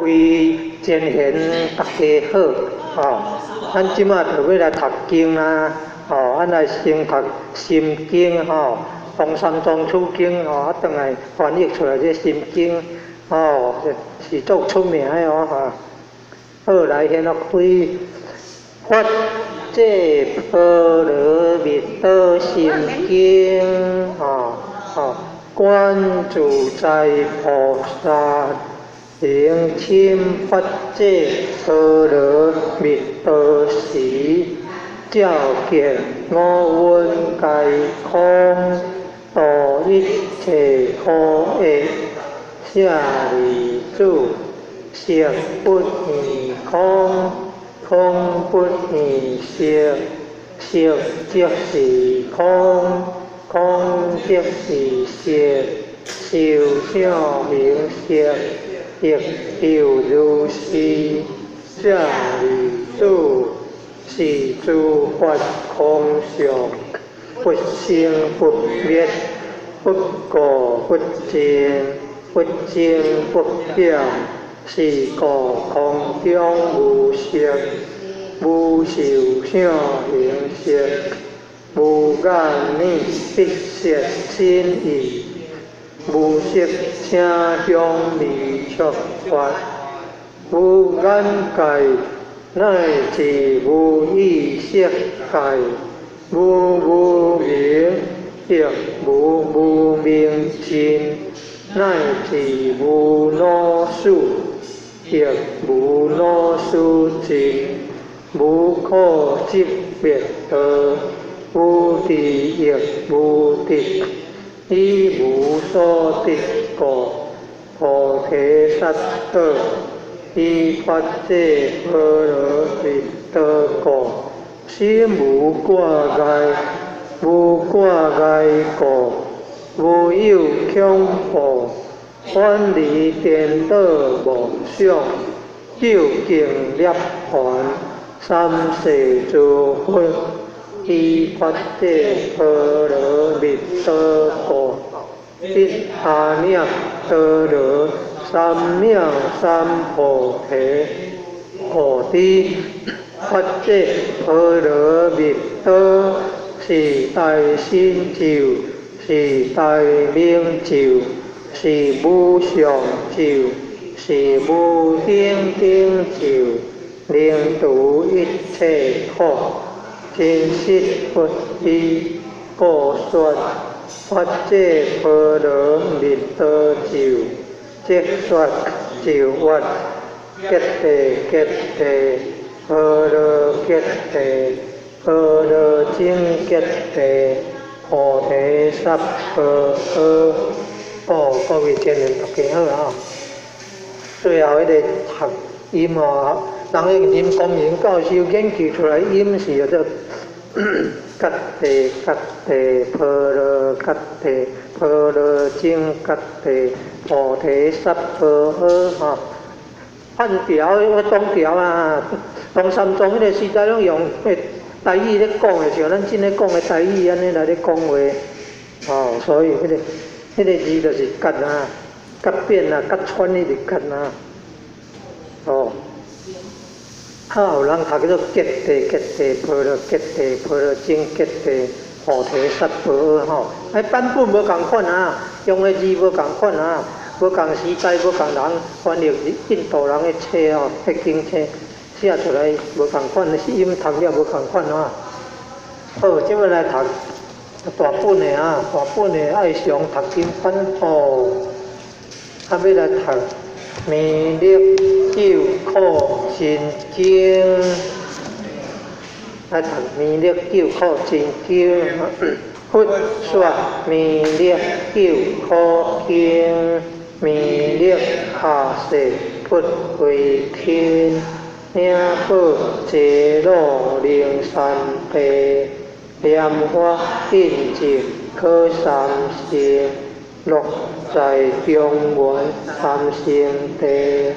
位前贤大家好，吼，咱這馬就欲來讀經啊，吼，咱來先讀《心經》吼，唐三藏取經吼，啊，轉來翻譯出來這《心經》吼，是足出名的哦，哈。好，來現在開法界波羅蜜多心經，吼吼，觀自在菩薩。行深法界波羅蜜多時，照見五蘊皆空，度一切苦厄。舍利子，色不異空，空不異色，色即是空，空即是色，受想行識。亦復如是，舍利子，是諸法空相，不生不滅，不垢不淨，不增不減。是故空中無色，無受想行識，無眼耳鼻舌身意。無色聲香味觸法，無眼界，乃至無意識界，無無明，亦無無明盡，乃至無老死，亦無老死盡，無可執滅道，無智亦無得。以無所得故，菩提薩埵，依法界波羅蜜多故，心無掛礙，無掛礙故，無有恐怖，遠離顛倒妄想，究竟涅槃，三世諸佛。依法界波羅蜜多故，得阿耨多羅三藐三菩提。菩提法界波羅蜜多是大神咒，是大明咒，是無上咒，是無頂頂咒，能除一切苦。真實不虛，故說法界波羅蜜多咒，即說咒曰：揭諦揭諦，波羅揭諦，波羅僧揭諦，菩提薩婆訶。哦，各位前賢大家好啊！最後彼个讀音哦。人迄林光明教授研究出來音是叫做揭諦揭諦波羅揭諦波羅僧揭諦菩提薩婆訶吼。漢朝彼個唐朝啊，唐三藏彼個時代攏用彼台語咧講的，像咱這咧講的台語按呢來咧講話，吼，所以彼個字就是揭啊，揭扁啊，揭穿彼個揭啊，哦。啊，有人讀叫做揭諦揭諦波羅揭諦波羅僧揭諦菩提薩婆訶吼，哎版本無仝款啊，用的字無仝款啊，無仝時代無仝人翻譯印度人的冊吼，彼經冊寫出來無仝款，音讀了無仝款啊。好，這擺來讀大本的啊，大本的愛上讀經版哦，啊，欲來讀。彌勒救苦真經，來讀彌勒救苦真經。佛說彌勒救苦經，彌勒下誓不回天，領寶坐落靈山地，蓮華印證可三世。樂在中原三聖地，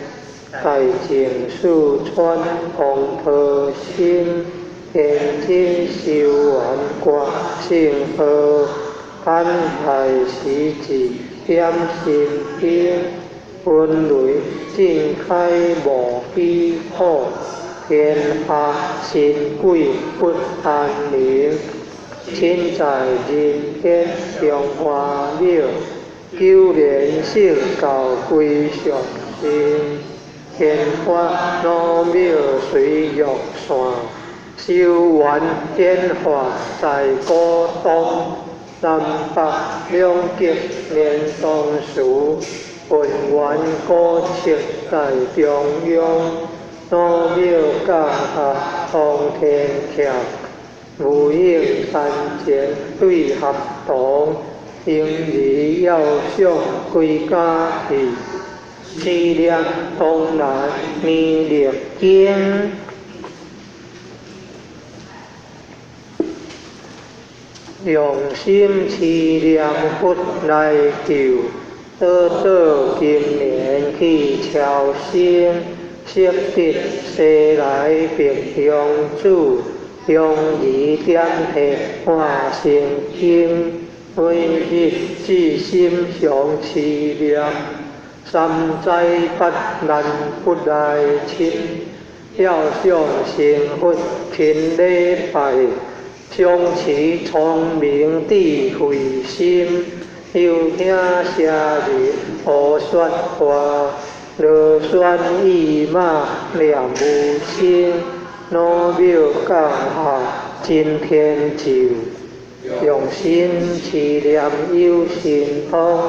大淨四川王婆心，現今修完歌聖號，安排時節點心經，云雷震开无基土，天下神鬼不安宁。身在人间中华庙，九莲圣教归上身。天花老庙随玉线，修缘点化在古东。南北两极连东寺，混元古迹在中央。老庙教下通天徛，无影山前对合同，婴儿要上归家去。持念东南弥勒经，用心持念佛来救，倒倒金莲去超生，悉得西来白香主，香儿点提化成金，每日至心常持念，三灾八难不来侵。要想成佛勤礼拜，常持聪明智慧心，又听声人胡说话，螺旋意马念无声，老庙降下真天咒，用心持念有神通，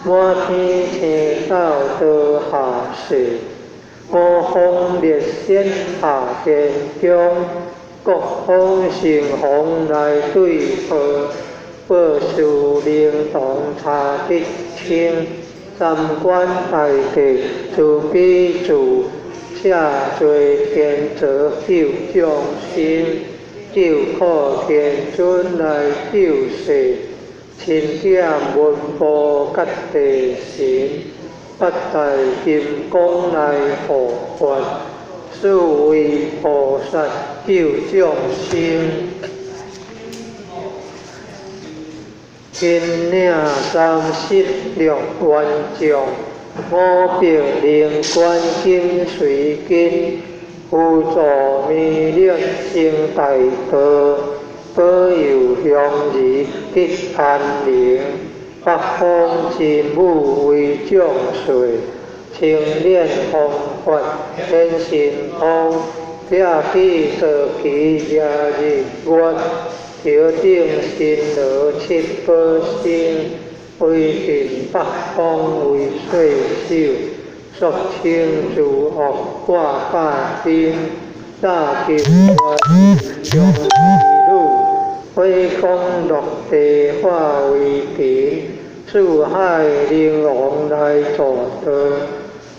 满天星斗落下世，五方列仙下天宫，各方神皇来对报，报事灵童查得清，三官大帝慈悲主，下罪天泽救众生，救苦天尊来救世，钦点文武甲地神，八大金刚来护法，四位菩萨救众生。金领36员将，500灵官紧随跟，辅助弥勒成大道，保佑乡儿得安宁。北方真武为将帅，青莲方法显神通，掠起坐骑掠日月，头顶神罗七宝星，威震北方为岁首，肃清诸恶挂甲兵，大金元将士女，火光落地化为尘，四海灵王来助道，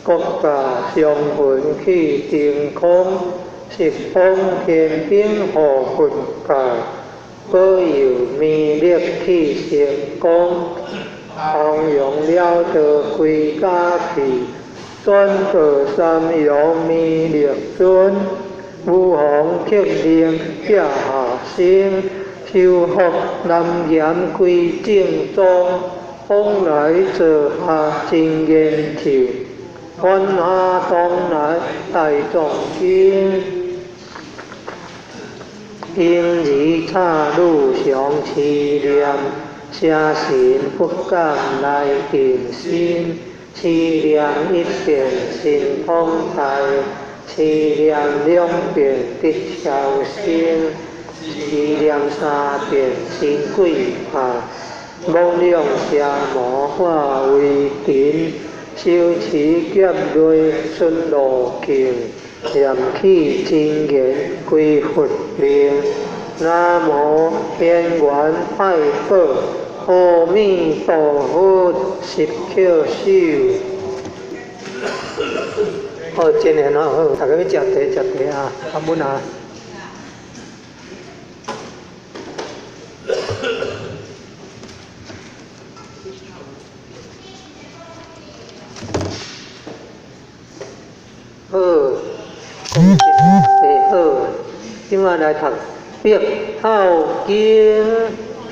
国家上云去晴空，十方天兵护佛界，保佑弥勒去成功，弘扬了道归家去，转告三阳弥勒尊，五皇克令驾下生，修复南岩归正宗，往来座下真言咒，传下东来大藏经，婴儿插女常持念，邪神不敢来近身。持念一遍神通大，持念两遍得超生，持念三遍神鬼怕，罔两邪魔化为尘，修持劫内出路径，念起真言归佛名。南无天元派宝，阿弥陀佛，十叩首。好，真缘哦，好，大家欲食茶食茶啊，较稳啊。好，讲真茶好，今仔来读《碧孝经》，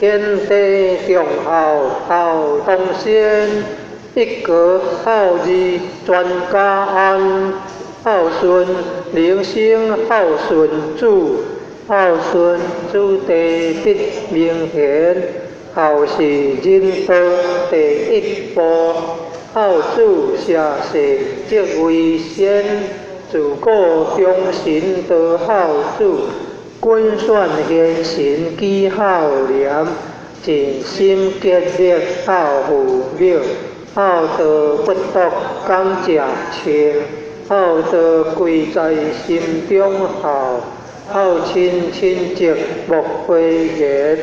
天地众孝孝东仙，一格孝義全家安，孝順人生孝順主，孝順子弟必明賢，孝是仁道第一步，孝子舍世則為先，自古忠臣多孝子，君選賢臣舉孝廉，盡心竭力孝父母，孝道不獨感謝情，孝道貴在心中孝，孝親親情莫非言，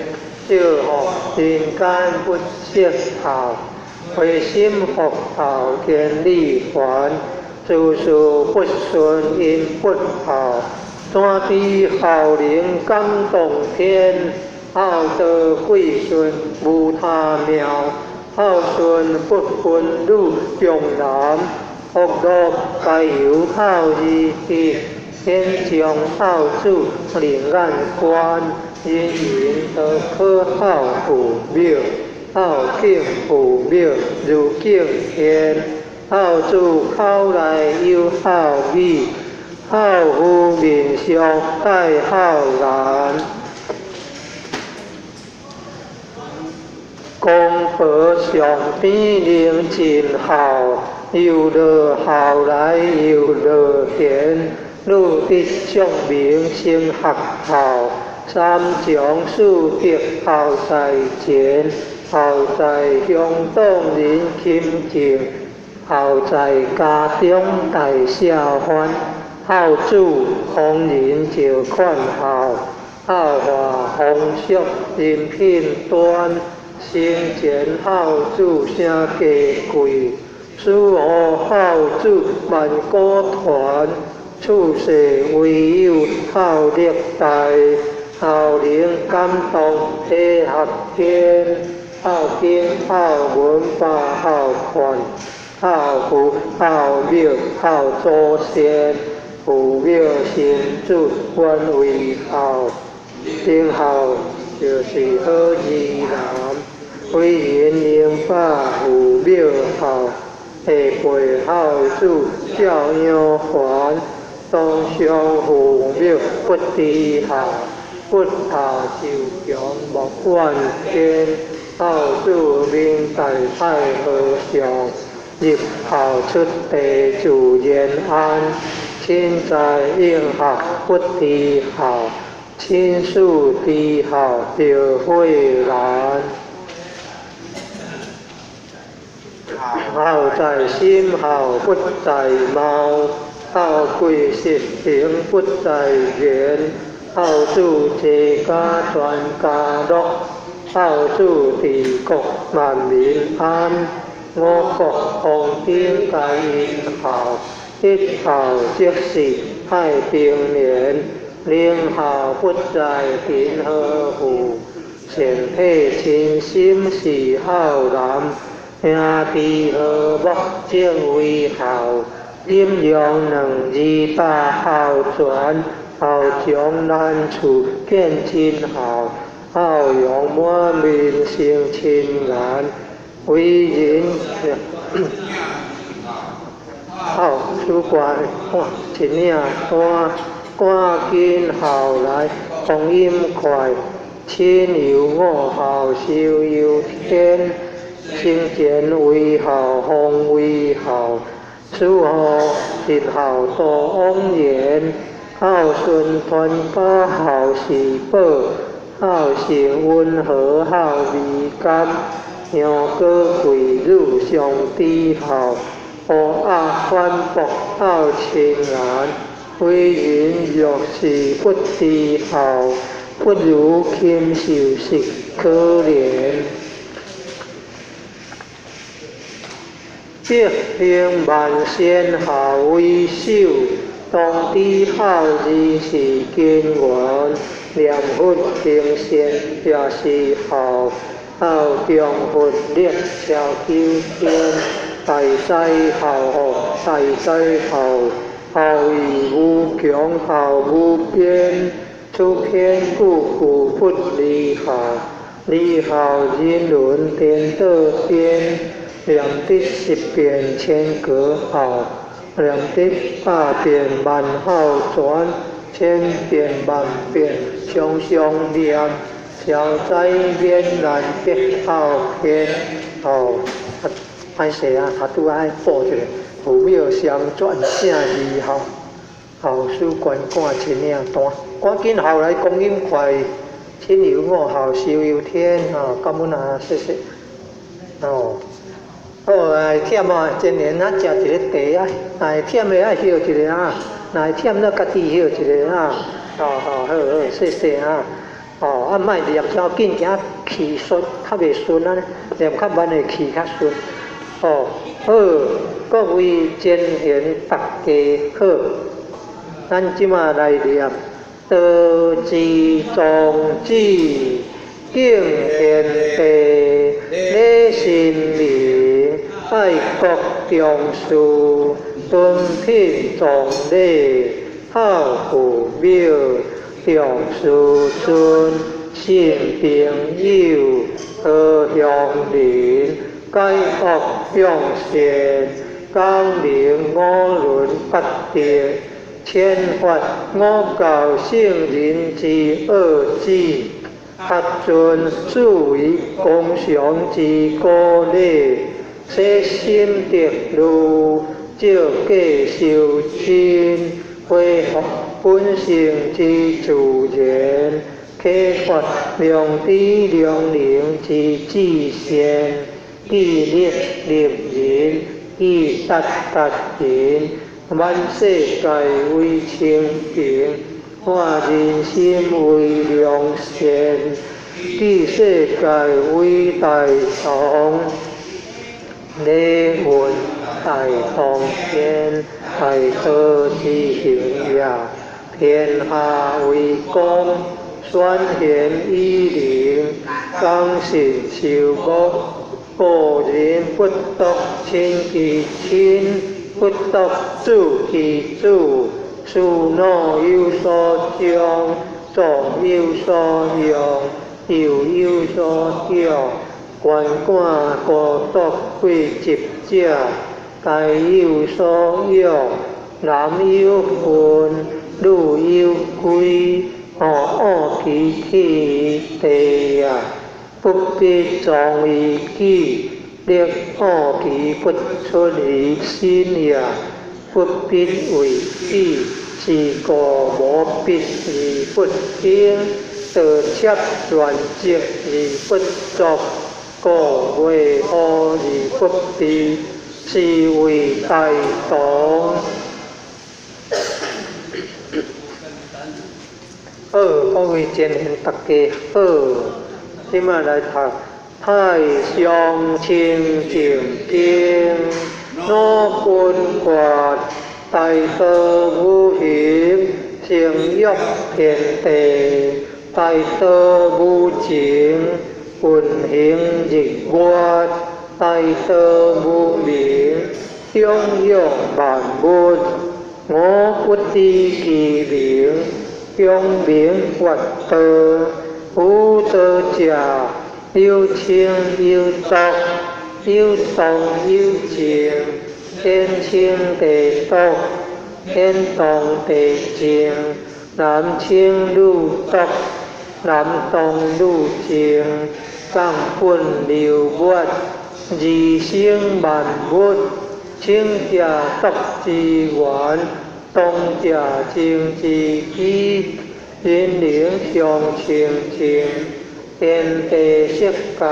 少學人間不識孝，回心復孝天理還，事事不順因不孝，怎知孝能感動天？孝道貴順無他妙，孝順不分女中男，福樂皆由孝義得，天上孝子另眼觀，人人都可孝父母，孝敬父母如敬天，孝子口內有孝語，孝夫面上帶孝顏。公婆上邊能盡孝，又樂孝來又樂賢，女德淑明先學孝，三從四德孝在前，孝在鄉黨人親情，孝在家中大小歡，孝子逢人就勸孝，孝化風俗人品端。生前孝子誠家貴，死後孝子萬古傳。處世唯有孝力大，孝能感動體合天。孝經孝文百孝勸，孝父孝母孝祖先，父母親子原為孝，忠孝就是好兒男。為人應把父母孝，下輩孝子照樣還。當上父母不知孝，不孝受強莫怨天。孝子明大太和尚，入孝出地自然安。親在應孝不知孝，親師知孝著火難。孝在心，孝不在貌，孝貴實行不在言。孝子齊家全家樂，孝子治國萬民安。五穀豐登皆因孝，一孝即是太平年。寧孝不在貧和富，善體親心是孝男。兄弟和睦正為孝，忍讓兩字大孝全。孝將難處見真孝，孝容滿面生親顏。為人孝主管一領單，趕緊孝來光陰快，親猶五孝壽猶天。生前為孝，方為孝，死後盡孝多枉然。孝順傳家孝是寶，孝性溫和孝味甘。香膏貴女上知孝，烏鴉反駁孝親顏。為人若是不知孝，不如禽獸實可憐。德行萬善孝為首，當知孝字是根源。念佛行善也是孝，孝中佛力超九天。大哉孝福，大哉孝，孝義無窮，孝無邊。此篇句句不離孝，離孝人倫顛倒顛。念得十遍千格号，念得百遍萬孝全，千遍萬遍常常念，消災免難得好天。哦，啊，歹勢啊，他拄愛報一下，父母雙全正二孝，孝事關趕親領單，趕緊後來光陰快，親猶我孝，壽猶天。哦，感恩啊，謝謝。哦，好，來忝啊，今年咱食一个茶啊，若會忝的愛歇一下啊，若會忝咱家己歇一下啊。哦哦，好好，謝謝啊。哦，啊，莫念傷緊，驚氣順較袂順啊，念較慢會氣較順。哦，好，各位真賢大家好，咱這馬來念道之宗旨，敬天地，禮神明，愛國重視，敦品重禮，孝父母，重師尊，信朋友，和鄉鄰，改惡向善，講明五倫八德，千法五教聖人之奧旨，恪盡四維功常之古禮，洗心滌慮，照過修真，恢復本性之自然，啟發良知良能之至善，自力立人，自達達人，滿世界為清淨，化人心為良善，記世界為大同，禮運大同天，大道之行也，天下為公，選賢與能，講信修睦，個人不獨親其親，不獨子其子，事惱有所長，壯有所用，幼有所長，鰥寡孤獨貴疾者，皆有所養，男有分，女有歸，惡其去地也，不必藏於己，力惡其不出於心也，不必為己，是故無必而不興，道攝全職而不作，故為何而不避？是謂大同。好，各位真賢大家好，這馬來讀《太上清淨經》，老君訣，大道無形，成育天地；大道無情，運行日月；大道無名，長養萬物。我不知其名，長名曰道。夫道者，有清有濁，有動有靜，天清地濁，天動地靜，男清女濁，男動女靜，降本流末，二生萬物，清者濁之源，動者靜之基，人靈相清淨，天地色界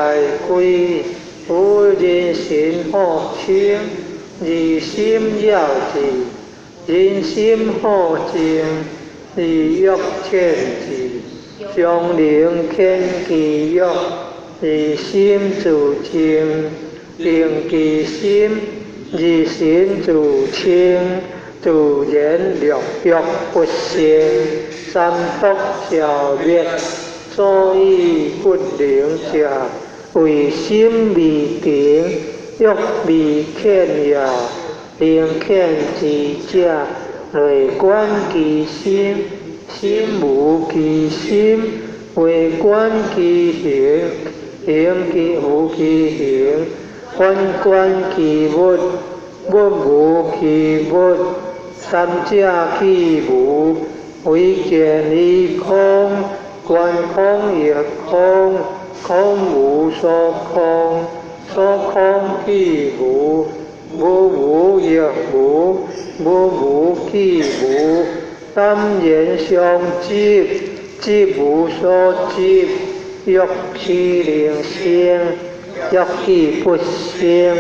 歸，夫人心好清，二心了智，人心好靜，二欲遣智，常能遣其欲，二心自靜，定其心，二心自清，自然六欲不生，三毒消滅。所以不能者，為心未定，欲未遣也。能遣之者，內觀其心，心無其心；外觀其行，行其無其行。反觀其物，物無其物，三者俱無，唯見於空，觀空亦空，空無所空，所空俱無，無無亦無，無無俱無，三緣相執，執無所執，欲豈能生？欲豈不生？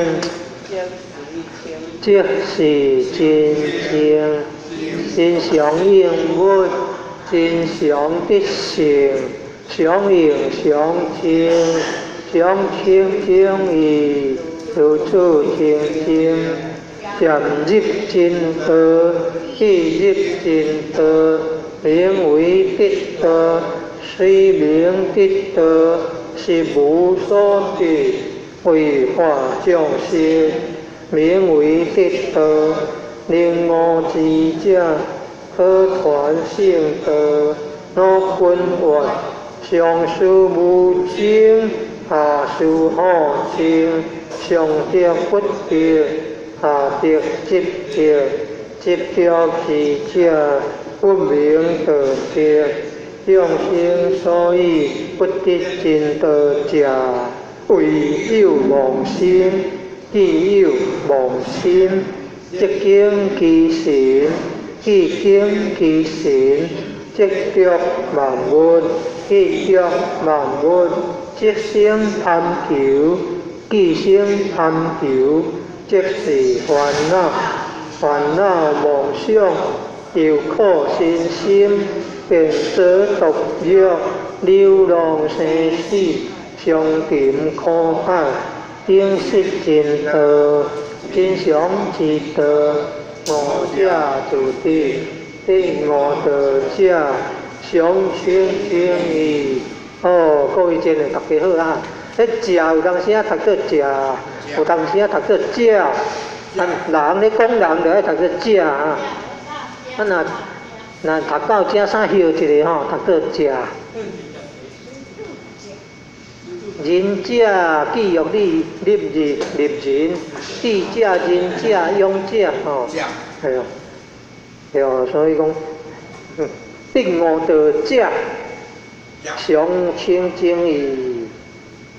即是真正，真常應物，真常得性，常應常清，常清淨義，如此清淨，漸入真道，既入真道，名為得道，雖名得道，實無所得，為化眾生，名為得道。能悟之者，可傳聖道。汝君曰：上師無證，下師可證。上得不得，下得執得，執著之者，不名道得。眾生所以不得真道者，為有妄心，既有妄心，則境其神，既境其神，則著萬物；既著萬物，則生貪求；既生貪求，則是煩惱。煩惱妄想，又苦身心，便做毒藥，流浪生死，相沉苦海，等失真道，真常之道，悟者自得，得悟道者，常清淨義。哦，各位真的大家好啊！彼食有當時仔讀做食，有當時仔讀做食。啊，人咧講人就愛讀做食啊。啊，若若讀到遮啥歇一下吼，讀做食。仁者記錄你立日立人，智者仁者勇者吼，對哦，對哦，所以講，得悟道者常清淨義，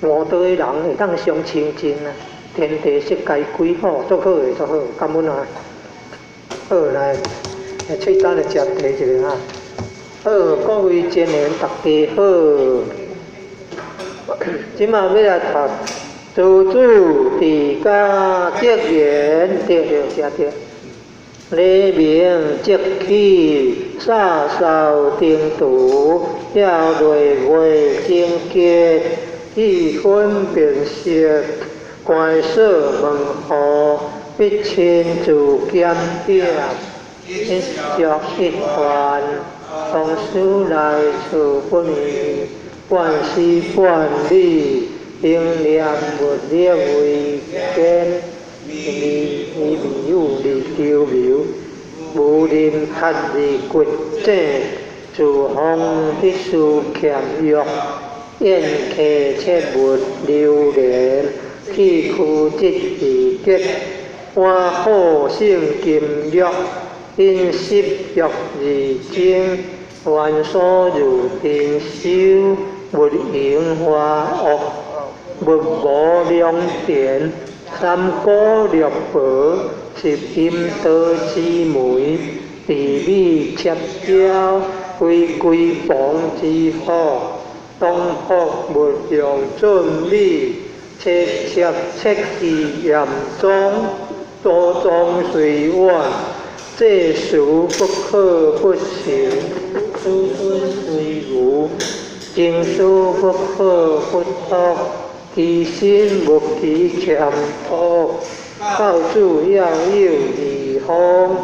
悟道的人會當常清淨啊，天地世界歸好，足好的足好，感恩啊！好來，喙焦來食茶一下啊！好，各位真緣大家好。這馬欲來讀諸子治家格言，對對正對。黎明即起，灑掃庭廚，穢月整潔，以粉辨色，關鎖門戶，必親自檢點，一粥一飯，從師來處不離。半絲半履，應念物力為堅，以未有而求謀，無寧踢而掘井，自防必須儉約，宴客切勿流連，氣虛則自結，碗好勝金玉，飲食欲而精，還所如珍修，勿盈華惡，勿無良田。三姑六婆是陰道之媒，地美切嬌，非閨房之福。當福勿用俊美，切切切忌嚴宗，祖宗雖遠，祭祀不可不信，子孫雖愚，經書不可不讀，其身勿欺儉樸，教子要有義方，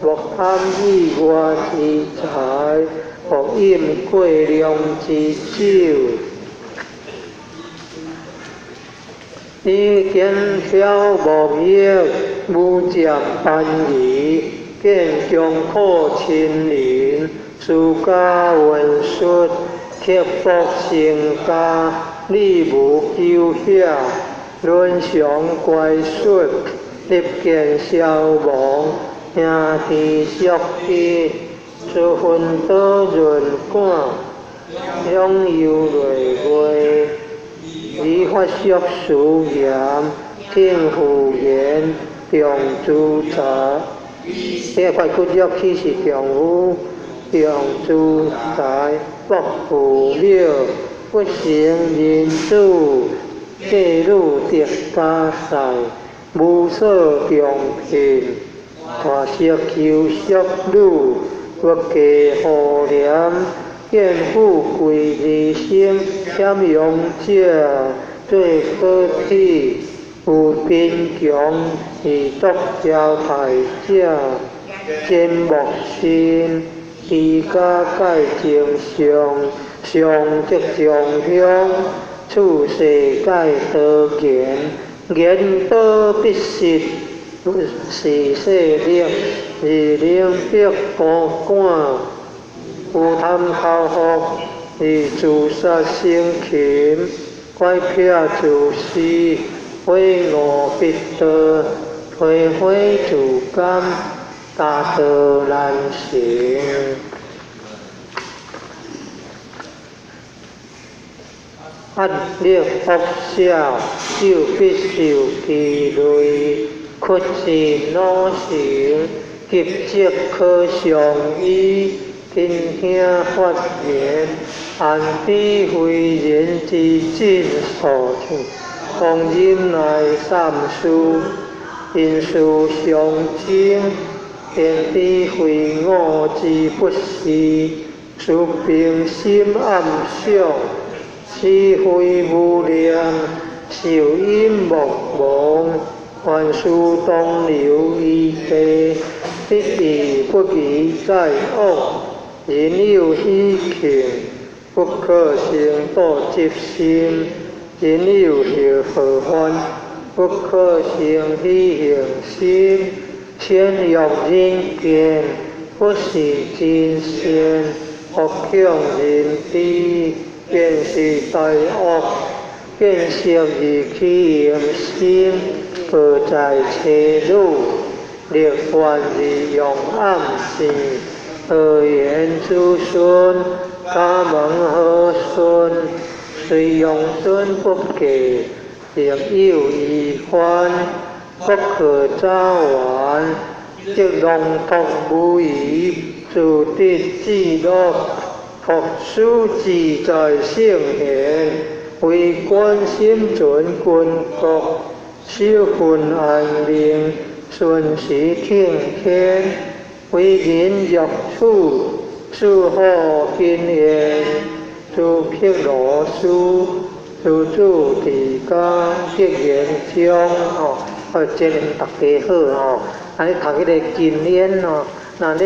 莫貪意外之財，莫飲過量之酒。以肩挑木葉，無佔班儀，見窮苦親鄰，私家文術，刻薄成家，禮無糾遐，伦常乖顺，立见消亡，兄弟相依，自分多润感，享忧累月，理发俗思严，听妇言，重资财。这块骨肉岂是丈夫？重资财，薄父母，不成人子，嫁女得家婿，无所重聘，大色求淑女，不嫁妇廉，见富贵而生，俭用者做宝体，有贫穷而作招刣者，真莫信，居家盖正上，上则上乡，处世盖多言，言多必失，是势力，而能逼孤感，有贪口福，而自杀生擒，乖僻自私，悔悟必道，推悔自甘，大道难行。压力福小，就必受其累；屈尽努成，急则可相依。亲兄发言，安知非人之尽所处？当忍耐三思，因事相争，便知非我之不是。此平心暗想，是非无念，受因莫忘，凡事当留余地，得意不宜再往。人有喜庆，不可生妒嫉心；人有祸患，不可生喜行心。先欲人见，不是真善；恶向人知，便是大恶。见色而起淫心，何在妻女？历愿而用暗线，何言子孙？家门何顺？虽用孙不嫁，亦有遗患，不可早完。则龙托无疑，自得至乐，福思自在圣贤，为官心存君国，守分安宁，顺时听天，为人若处，事好经验，自辟罗书，自主治家，得言中哦，哦，这个大家好哦。按呢读彼个禁烟哦，若你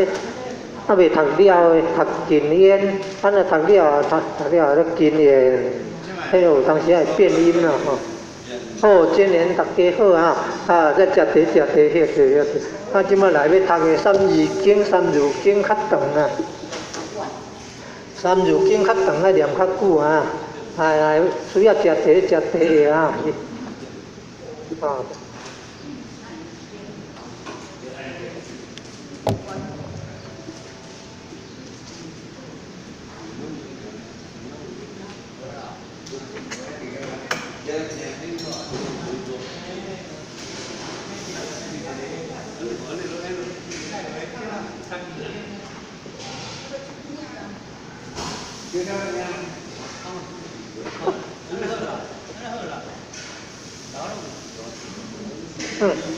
犹未读了的读禁烟，啊若读了读读了咧禁烟，彼有当时会变音啦吼。好，今年大家好啊！啊，再食茶食茶，歇歇歇。啊，这摆来欲读的《三字经》，《三字经》较长啊，《三字经》较长，爱念较久啊。哎哎，需要食茶食茶的啊。啊。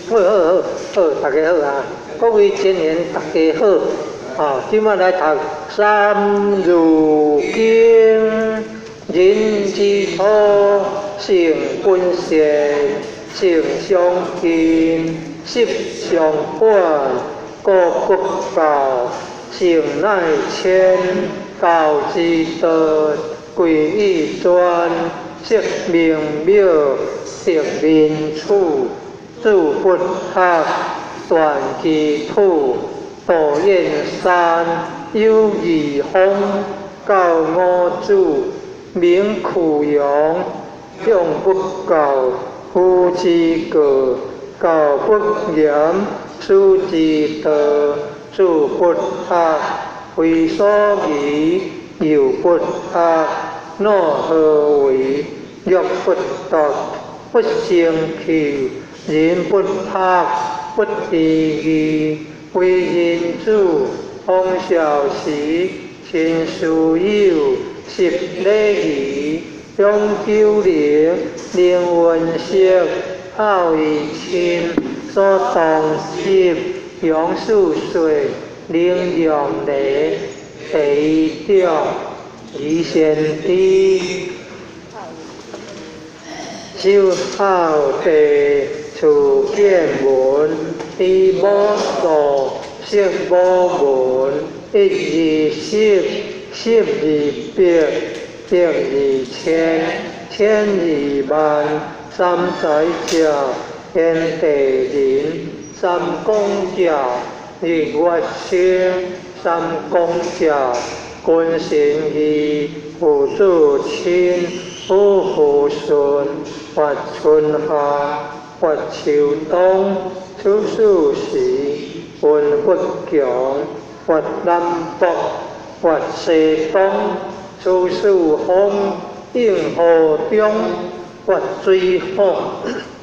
好好好，好，大家好啊！各位青年，大家好！啊，这摆来读《三字经》，人之初，性本善，性相近，习相远，故不教，性乃迁，教之道，贵以专，释名庙，得民处。子不学，断机杼，道燕山，有义方，教五子，名曲阳，长不教，夫之過，教不嚴，師之道，子不學，非所宜，幼不學，若何為？欲不達，不成器，人不學，不知義，為人子，忠孝時，親師友，習禮儀，長九齡，能文飾，孝義親，所當執，長四歲，能讓梨，第一長，儀先知，首孝弟，次見聞，知母素，識母聞，一二十，十二百，百二千，千二萬，三才者，天地人，三公者，日月星，三光者，君臣義，父子親，夫婦順，發春夏，發秋冬，此四時，聞佛強，發南北，發西東，此四風，應河中，發水火，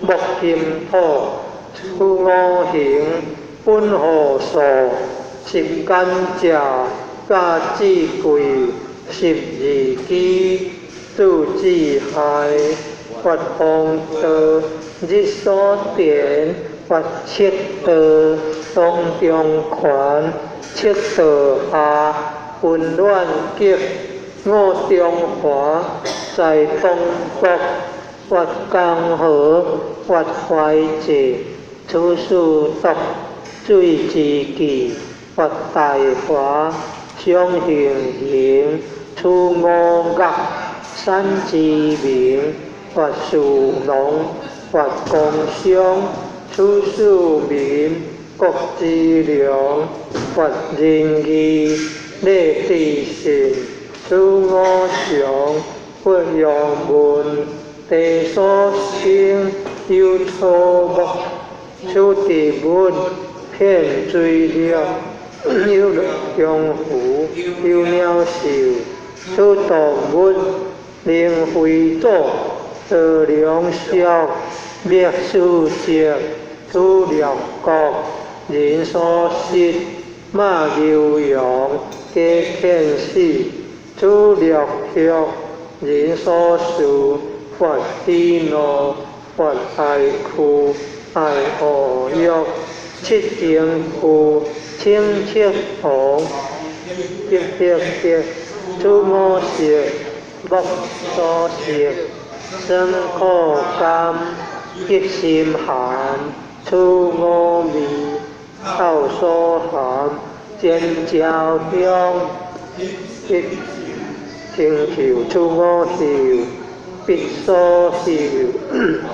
木金土，此五行，本何數？十干者，甲子季，十二支，子子亥，發風道，日所電，發赤道，當中權，赤道下，溫暖極，五中華，在東北，發江河，發懷濟，此四篤，水之氣，發大華，雙行形，此五岳，山之名，發士農，發工商，此四民，國之糧，發仁義，禮智信，此五常，發陽文，地所生，有草木，此植物，遍水陸，有龍虎，有鳥獸，此動物，靈飛祖，多良俗，滅四籍，此六國，人所食，馬牛羊，皆遣使，此六畜，人所飼，發喜怒，發哀哭，愛惡欲，七情具，青赤紅，白白白，此五色，木所食，酸苦甘，激心寒，此五味，口所含，尖椒香，一清嗅，此五嗅，鼻所嗅，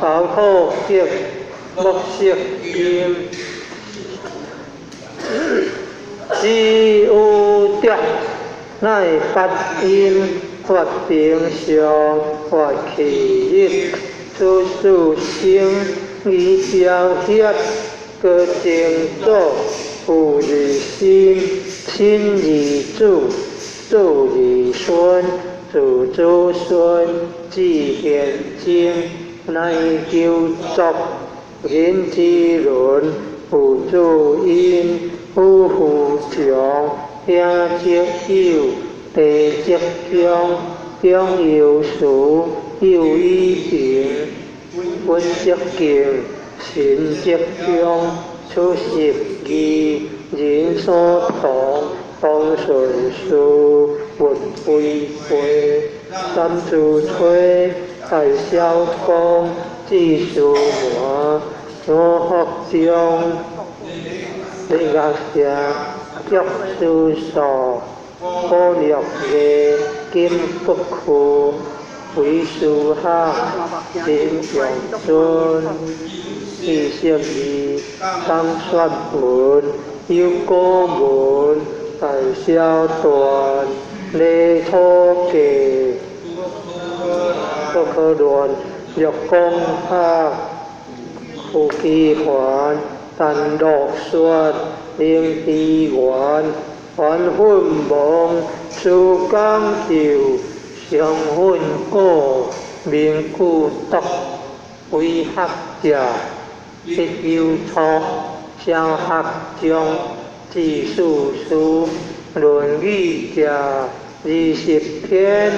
喉所吸，目色金，只有德，乃發陰，發平常，發氣日，此四生，以標協，過正祖，父而親，親而子，子而孫，子子孫，至玄精，乃求作，人之倫，父子恩，夫婦長，兄則友，弟則兄，長有慈，幼以平，君則敬，臣則忠，此十義，人所同，當順事，勿違背。三之吹，大小公，至司門，五福中，禮樂社，玉書數，古六藝，金不屈，為師學，林長孫，22，當選文，有古文，大小段，禮土計，不可亂，玉光学、傅基环、陈乐雪、林志源、黄奋王、苏江秀、常奋果、明古德、韦学者、毕有初、萧学章、智术师、论语者20篇、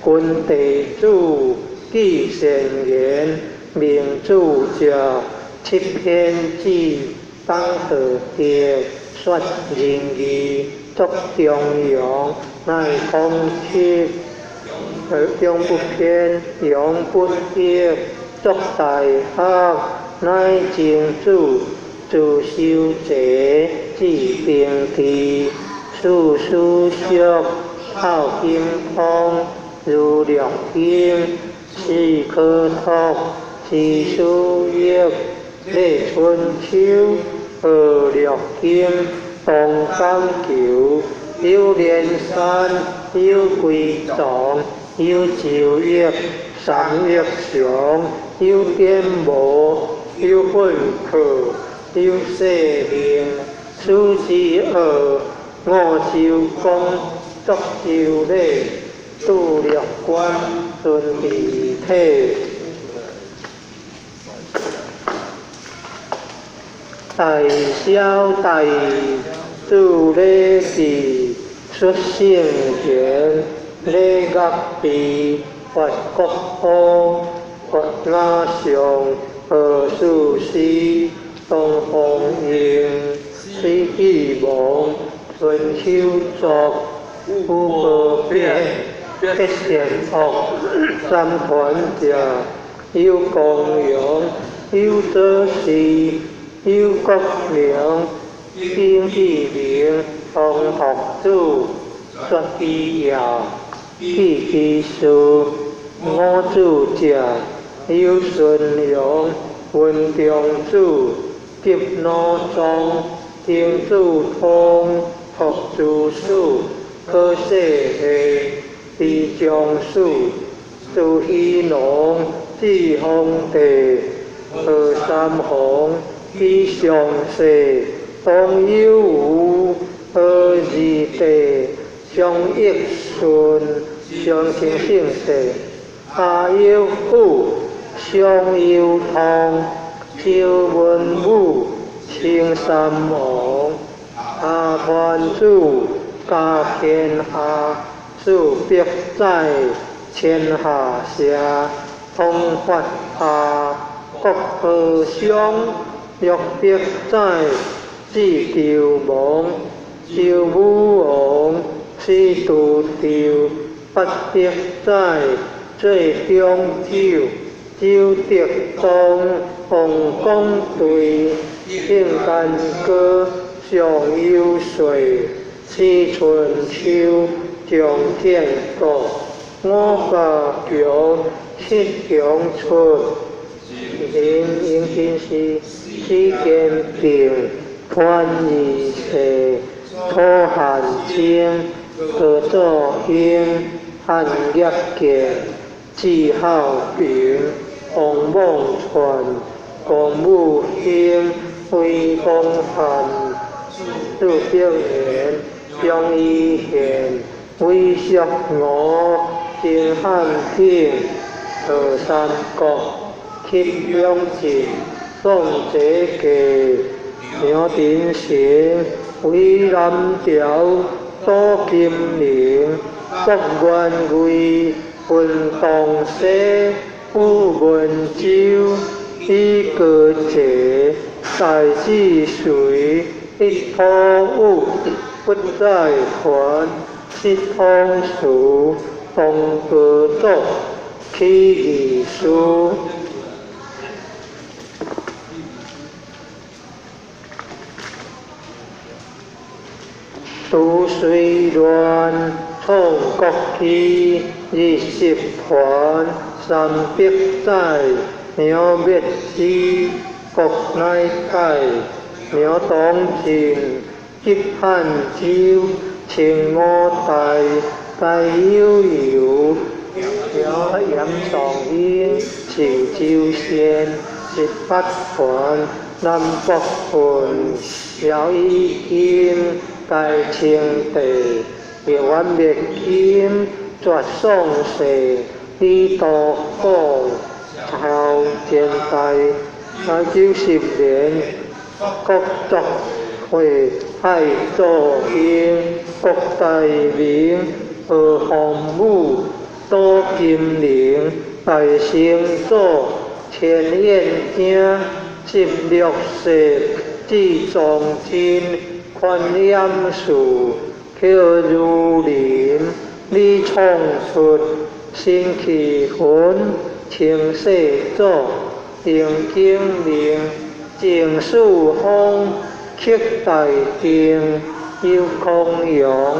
君弟子、记善言、明主者、七篇子、董道德、说仁义、作中庸、乃孔七、永不偏、永不易、作大学、乃曾子、自修齐、至平治、四书学、孝经通、儒略经、史可托、诗书易、礼春秋、河略经、东江求、有连山、有归藏、有周易、三益祥、有典无、有训课、有世命、此之恶、五周公、作周礼、杜略官、孙智体。大小大主礼记、出圣贤、礼乐备、法国风、法雅上、何事师、东方应、水记王、春秋作、五个变、结善恶、三团者、有公阳、有左氏、有国名、丁志明、唐学祖、说基亚、记之书、五子者、有孙阳、文中子、吉脑宗、丁子通、拓诸史、可世系、李将史、朱熹农、志皇帝、何三红、李尚世、董有无、何二帝、张益顺、张清圣世、阿有虎、双有通、周文武、青山王、阿团主、家天下、四百载、千下社、通发下、国和乡、玉璧载、智周王、周武王、司徒周、八百载、最中酒、周德宗、王公队、圣干哥、上有岁、四春秋、张建国、五家桥、七强出、林英金师、史坚平、潘义世、涂汉清、何作英、汉业建、季孝平、王梦传、龚武兴、魏光汉、杜碧莲、张怡贤、韦淑娥、金汉挺、何三国、戚永进、宋哲杰、杨廷成、韦南条、左金玲、郭元贵、温东西、武文洲、李国杰、戴志隋、一土武、不在团、七通慈、唐高祖、起义师。都虽乱，创国旗，日食团，三百载，苗灭之，国乃解，苗东晋，吉汉州，清五代，该有由，嚴尚興，潮州縣，18環，南北分，姚以金，該清地，袁滅金，絕喪世，李道廣，朝前代，90年，國作會海祖興，郭大明，何鴻武，杜金玲，大成祖，錢燕京，16世，志忠真，寬嚴樹，柯如林，李創出，新氣魂，清世祖，林景明，鄭樹峰，曲大定，游康陽，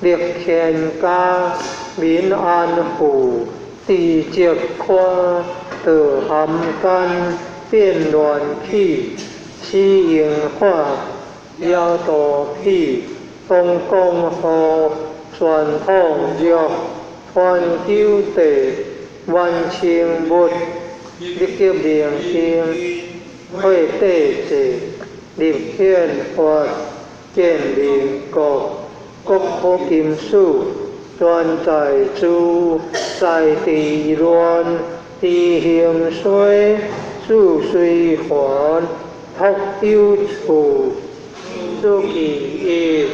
力乾家，民安富，地積寬，道含干，變亂起，史英化，姚道喜，東江河，傳統玉，傳九地，萬清物，立極明星，會地制，立憲法，建民國，國可金屬，專在主，在地亂，地興衰，四隨環，托有處，書記一，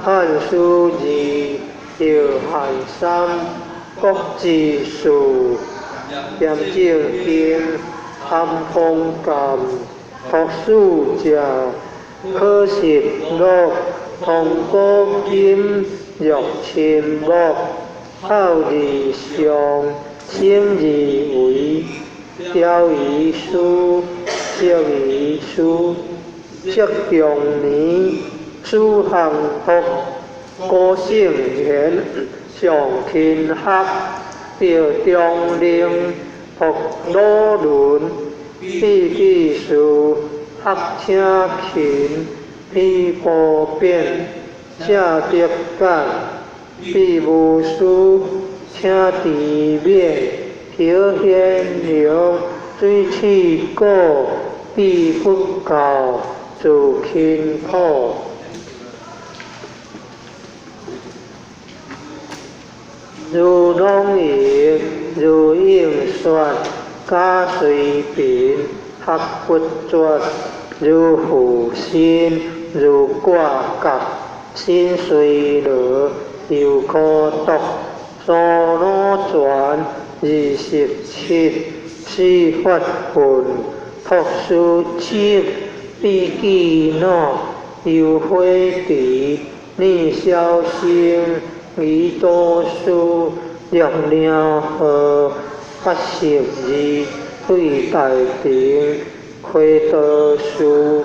漢書二，葉漢三，國之事，嚴正經，含風鑑，托書者，可實錄，通古今，若親睦，孝義上，生而為，雕於書，釋於書，釋中年，史項福，古聖賢，上勤學，趙中令，福魯倫，畢記事，學請勤，彼波變，謝德干，畢無師，請治免，許顯榮，水刺果，必不教，自勤苦。如朗盈，如應說，假隨貧，學不絕，如負心，如掛角，心隨羅，猶可讀，蘇魯傳，27，始發奮，托書籍，筆記腦，游火池，念小生，儀祖師，玉領號，82，對大庭，開道士，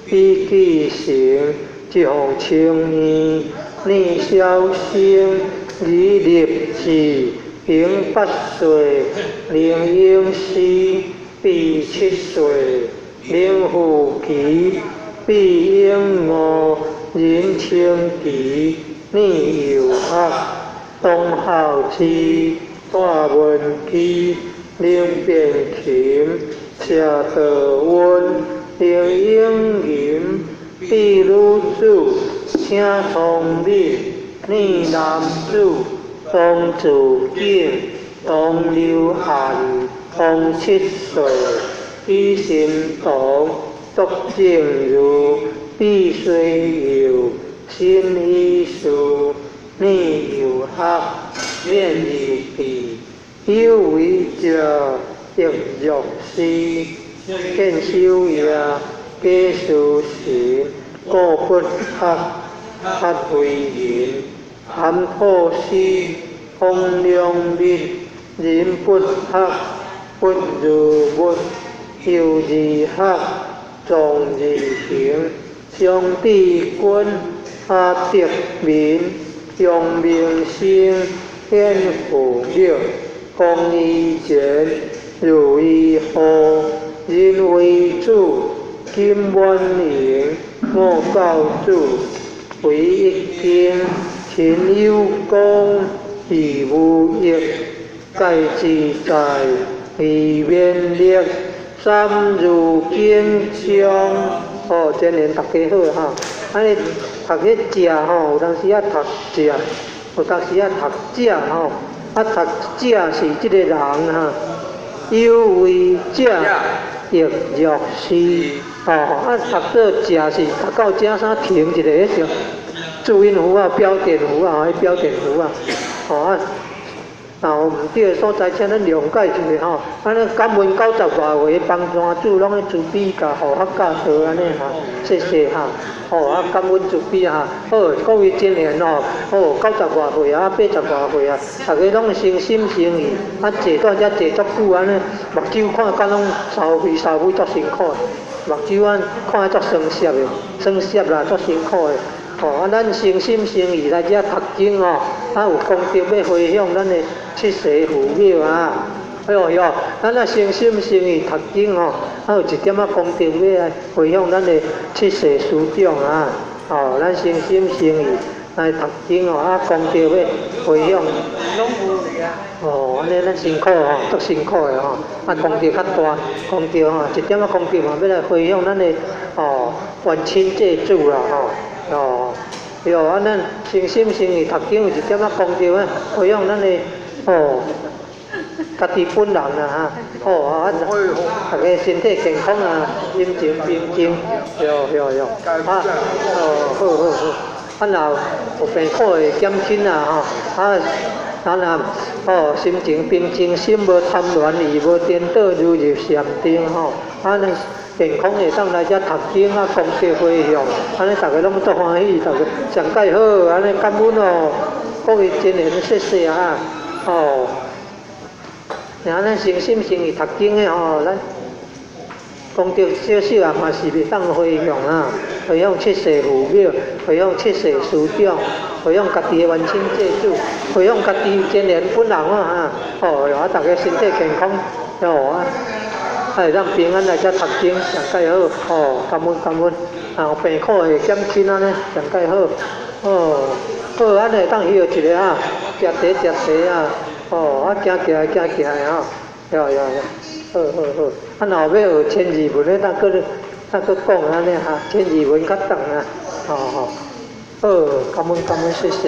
筆記成，一項青年，念小生，以立志，平8歲，靈應師，比7歲，靈符奇，比永五，仁清奇，念幼學，董孝之，大文基，林變琴，謝道溫，林永銀，比女子，請聰敏，念男子，董子景，董流漢，董7歲，比心堂，卓正如，比雖幼，新醫師，念幼學，免幼弟，有為者，亦若是，見修業，假事神，故不學，學為人，含吐師，風量密，人不學，不如物，由自學，壯自行，張志軍，阿德民，楊明生，顯父母，公以前，如意號，人為主，金滿盈，莫教主，為一經，陳有光，義無益，解界自在，二免力，三如经中。哦，真言大家好哈。按呢讀彼食吼，有當時仔讀食，有當時仔讀者吼。啊，讀者是這個人哈，有為者亦若是。哦，啊，讀做食是讀到遮啥停一下，彼種注音符號、標點符號、彼標點符號，哦啊，若有毋對的所在，請咱諒解一下吼。按呢感恩90外歲幫山主攏咧慈悲共護法教導按呢哈，謝謝哈。哦啊，感恩慈悲哈。好，各位真緣哦，哦，90外歲啊，80外歲啊，逐家攏誠心誠意，啊坐蹛遮坐足久按呢，目睭看甲攏梢飛梢飛足辛苦的，目睭啊看足酸澀的，酸澀啦，足辛苦的。哦，啊，咱誠心誠意來遮讀經哦，啊有功德欲回向咱的七世父母啊。哎喲喲，咱若誠心誠意讀經哦，啊有一點仔功德欲來回向咱的七世師長啊。哦，咱誠心誠意來讀經哦，啊功德欲回向。哦，按呢咱辛苦吼，足辛苦的吼，啊功德較大，功德吼，一點仔功德嘛欲來回向咱的哦冤親債主啦吼。哦，喲，啊，咱誠心誠意讀經有一點仔功德啊，回向咱的哦，家己本人啦哈，哦啊，大家身體健康啊，心情平靜，對對對，啊，哦，好好好，啊若有病苦會減輕啦吼，啊，咱若哦心情平靜，心無貪亂，意無顛倒，如入禪定吼，啊，咱健康會當來遮讀經啊，功德回向，按呢逐家攏足歡喜，逐家上蓋好，按呢感恩哦，各位真緣謝謝啊，哦，然後咱誠心誠意讀經的吼，咱功德少少啊，嘛是會當回向啊，回向七世父母，回向七世師長，回向家己的冤親債主，回向家己真緣本人啊，哦，啊，逐家身體健康，哦啊。會當平安來遮讀經，上蓋好，哦，感恩感恩，啊，病苦會減輕按呢，上蓋好，哦，好，按呢會當歇一下啊，食茶食茶啊，哦，啊，行行行行的吼，對對對，好好好，啊，若有欲學千字文的，當閣當閣講按呢哈，千字文較長啊，吼吼，好，感恩感恩，謝謝。